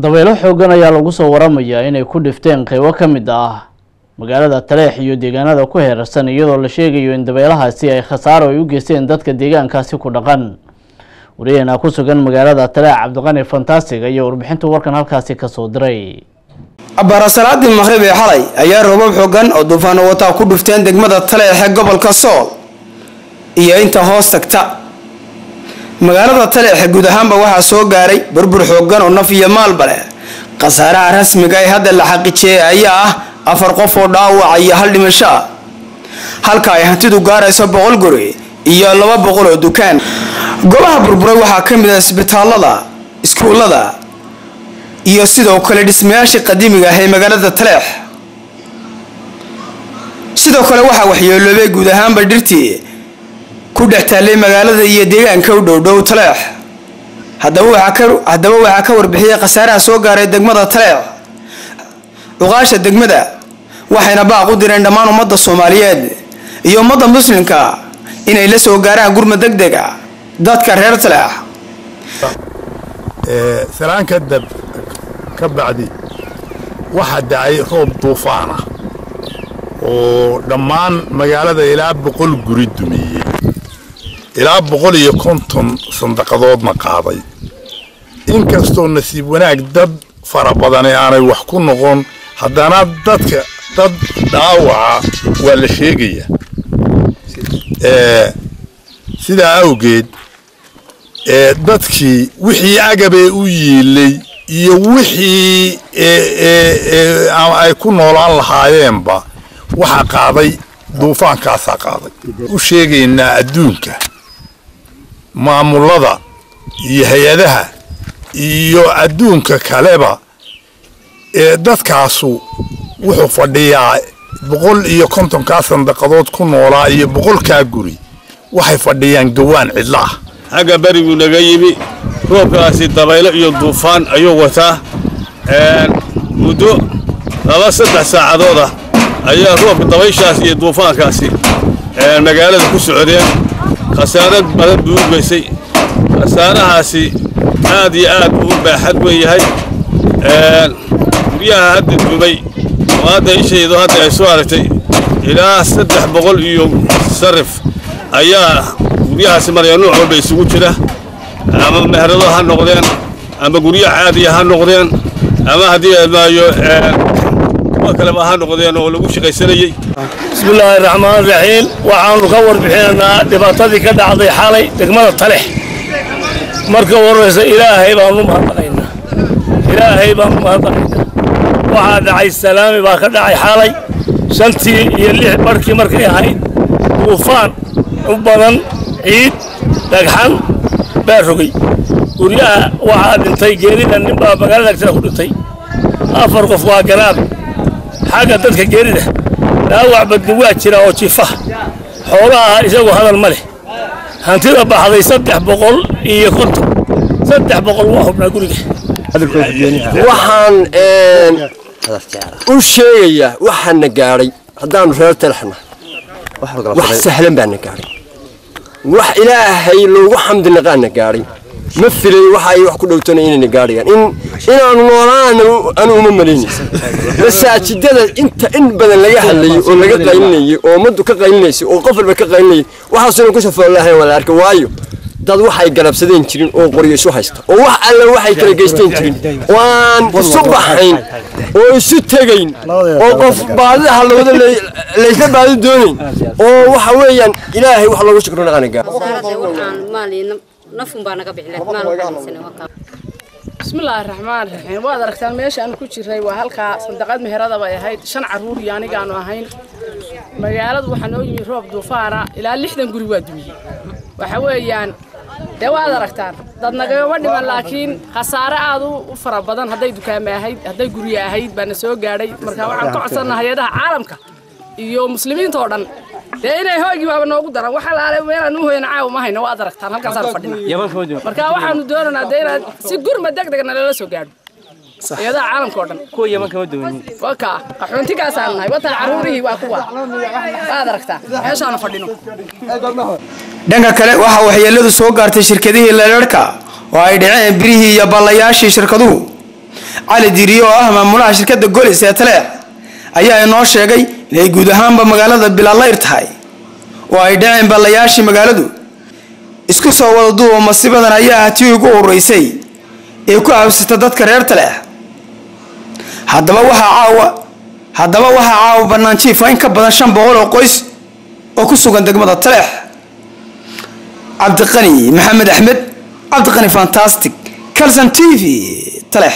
Dabaylo xoogan ayaa lagu soo waramayaa inay ku dhifteen qeybo ka mid ah magaalada Taleex iyo deegaanada ku heerarsan, iyadoo la sheegayo in dabaylahaasi ay khasaaro ay u geysteen dadka deegaankaasi ku dhaqan. Wariyaheena ku sugan magaalada Taleex, Cabdiqani Fantastic, ayaa warbixinta warkan halkaasi kasoo diray. Abbaara salaadii maqrib ee xalay ayaa roobab xooggan oo duufaano wataa ku dhufteen degmada Taleex ee gobolka Sool iyo inta hoos tagta. Magaalada Taleexe guud ahaanba waxaa soo gaaray burbur xooggan oo naf iyo maalba leh. Khasaaraha rasmiga ee hadda la xaqiijiyey ayaa ah 4 qof oo dhaawaca iyo 1 dhimasho ah, halka ay hantidu gaarayso 100 guri iyo 200 oo dukaan. Goobaha burburay waxaa ka mid ah isbitaalada, iskuulada iyo sidoo kale dhismayaashii qadiimiga ah ee magaalada Taleex. Sidoo kale waxaa waxyeeloobay guud ahaanba dhirtii ku dhex taallay magaalada iyo deegaanka u dhowdhow Taleex. Haddaba waxaa ka warbixiyey khasaaraha soo gaaray degmada Taleex cuqaasha degmada, waxayna baaq u direen dhammaan ummadda Soomaaliyeed iyo ummadda Muslimka inay la soo gaaraan gurmad deg deg ah dadka reer Taleex. Salaan ka dab ka bacdi, waxaa dacay roob duufaan ah oo dhammaan magaalada ilaa 100 guri dumiyey, ilaa 150 sandaqadoodna qaaday. Inkastoo nasiib wanaag dad fara badani aanay wax ku noqon, haddana dadka dad dhaawaca waa la sheegayaa. Sidaa awgeed dadkii wixii agabee u yiilay iyo wixii ay ku noolaan lahaayeenba waxaa qaaday duufaankaasaa qaaday. U sheegaynaa adduunka, maamulada iyo hay-adaha iyo adduunka kaleba, ee dadkaasu wuxuu fadhiyaa 150-kaa sandaqadood ku noolaa iyo 100-kaa guri, waxay fadhiyaan gawaan cidla ah. Xagga beriguu naga yimi roobkaasi, dabaylo iyo duufaan ayuu wataa. Muddo 2-3 saacadood ah ayaa roobka, dabayshaas iyo duufaankaasi magaalada ku socdeen. Khasaaro badan buu u geysay. Khasaarahaasi aad iyo aad buu u baaxad weyn yahay. Guryaha hadda dumay oo hadda ishaydu hadda ay soo aragtay, ilaa 300 iyo sarif ayaa guryahaasi maraya, nuuc walba isugu jira, ama meherado ha noqdeen ama guryo caadiya ha noqdeen ama haddii maayo kuwa kaleba ha noqdeen oo lagu shaqaysanayey. Bismillaahi raxmaan raxiim. Waxaanu ka warbixinaynaa dhibaatadii ka dhacday xalay degmada Talex. Marka horeysa Ilaahay baanu mahadnaqaynaa, Ilaahay baanu mahadnaqaynaa. Waxaa dhacay salaami baa ka dhacay xalay 5tii iyo 6 barhkii markay ahayd. Duufaan u badan ciid, dhagxan baa rogay guryaha. Waxaa dhintay geerida nin baa magaalada agtida ku dhintay, 4 qof waa garaab. Xagga dadka geerida, dhaawac badni waa jira oo jifa. Xoolaha isagu hadal ma leh. Hantida baxday 350, 300 waa hubnaa guriga. Waxaan u sheegayaa waxaana gaadhay haddaanu reer Telexna, wax sahlan baana gaadhay, wax Ilaahay loogu xamdi naqaana gaadhay. Ma filay waxa ay wax ku dhowtana inayna gaadhayaan in inaanu noolaana anu uma malaynin. Masaajidada inta in badan laga hadlayay oo laga qaylinayay oo ummaddu ka qaylinaysay oo qof walba ka qaylinayay, waxaasuna ku safoolahayn waa la arkay. Waayo, dad waxay galabsadeen jirin oo qoryo isu haysta oo wax alle waxay kala geysteen jirin oo aan isu baxayn oo isu tegayn oo qof baadida halowda laysla baadi doonayn oo waxa weeyaan Ilaahay wax loogu shukro naqana gaar. Nafun baa naga bixi, maal waxaan haysanay waa kaa. Bismillaahi raxmaan raxiim. Waad aragtaan meesha aan ku jiray, waa halkaa sandaqad meherada bay ahayd. 5 caruur iyo anigaanu ahayn. Magaaladu waxaa noo yimi roob duufaana, ilaa 60 guri waa dumiyey. Waxa weeyaan dee waad aragtaan, dad nagagama dhiman, laakiin khasaare aad u fara badan, hadday dukaame ahayd, hadday guryo ahayd, baana soo gaadhay. Marka waxaan ka codsannaa hay-adaha caalamka iyo muslimiinta oo dhan dee inay hoygii baaba noogu daran. Waxa laale meelaan u hoyana caawa ma hayno. Waad aragtaan halkaasaan fadhina. Marka waxaanu doonaynaa dee inaad si gurma deg deg nalala soo gaadho hay-adaha caalamka oo dhan. Kuwa Yaman kama duwanin. Waa kaa qaxoontigaasaan nahay, wataa caruurihii waa kuwa, waad aragtaa meeshaanu fadhino. Dhanka kale, waxaa waxyeeladu soo gaartay shirkadihii leerarka oo ay dhaceen birihii iyo ballayaashii shirkaduhu. Cali Diiriye oo ah maamulaha shirkadda Golis ee Taleex ayaa inoo sheegay inay guud ahaanba magaalada bilaalayr tahay oo ay dhaceen ballayaashii magaaladu. Isku soo wada duuba, masiibadan ayaa ah tii ugu horeysay ee ku habsata dadka reer Taleex. Haddaba waxaa caawa bannaan jiifa in ka badan 500 oo qoys oo ku sugan degmada Taleex. Cabdiqani Maxamed Axmed, Cabdiqani Fantastic, Kalsan TV, Taleex.